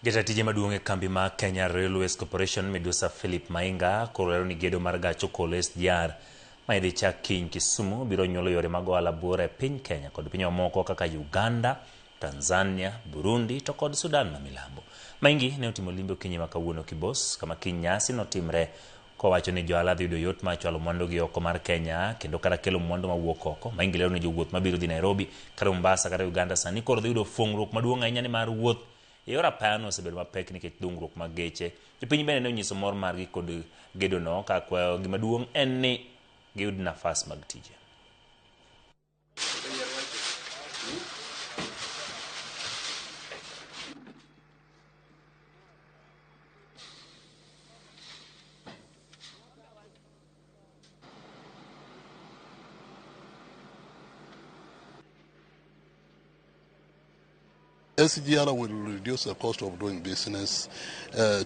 Jata tije maduong' e kambi ma Kenya Railways Corporation Midusa Philip Mainga koro lero ni gedo mar gach okolo SGR ma idhi chak kiny Kisumu biro nyuolo yore mag ohala buora e piny Kenya kod pinje mamoko kaka Uganda, Tanzania, Burundi to kod Sudan ma milambo. Maingi ne otimo limbe okinyi ma kawuono Kibos kama kiny nyasi notimre kowacho ni johala dhi yudo yot mar chwalo mwandugi oko mar Kenya kendo kata kelo mwandu mawuok oko. Maingi lero ni jowuoth mabiro dhi Nairobi kata Mombasa kata Uganda sani koro dhi yudo fung'ruok maduong' ahinya nimar wuoth e yor apayano osebedo mapek nikech dhungruok mag geche. Jopiny bende ne onyiso mor margi kod gedono ka kwayo gima duong' en ni giyud nafas mag tije. SGR will reduce the cost of doing business.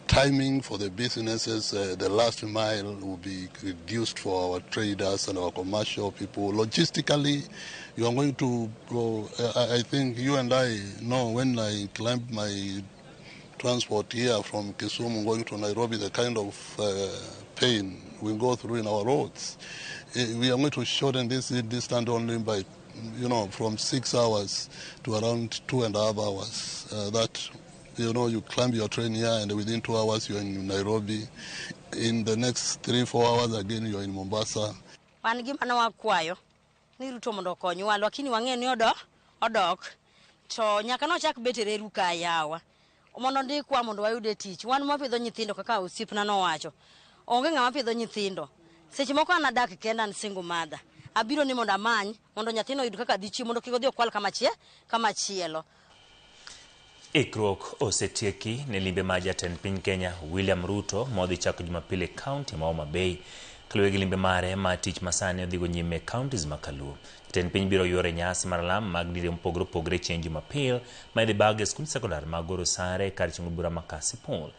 Timing for the businesses, the last mile will be reduced for our traders and our commercial people. Logistically, you are going to go, I think you and I know when I climbed my transport here from Kisumu going to Nairobi, the kind of pain we go through in our roads. We are going to shorten this distance only by, from 6 hours to around 2.5 hours. You climb your train here and within 2 hours you're in Nairobi. In the next 3-4 hours again you're in Mombasa. Wan gima ne wakwayo ni Ruto mondo okonywa, lakini wang'e ni odok to nyaka nochak bet e reru ka yawa mondo ndikwa mondo wayude tich. Wan mapidho nyithindo kaka osiepna nowacho, onge ng'ama pidho nyithindo. Seche moko an adak kenda, an single mother. Abiro ni mondo amany mondo nyathino oyud kaka dhi chiemo mondo kik odhi okwal kama chielo. Ikruok osetieki ne limbe mar jatend piny Kenya William Ruto modhi chako Jumapil e kaunti ma Homa Bay. Kaluwore gi limbe mare mar tich masani odhigo nyime e counties ma Kaluo. Jatend piny biro yuoro e nyasi mar alam mag dinde mopogore opogore chieng' Jumapil ma idhi bag e skund sekondar ma Goro Sare kar chungo bura ma Kasipul.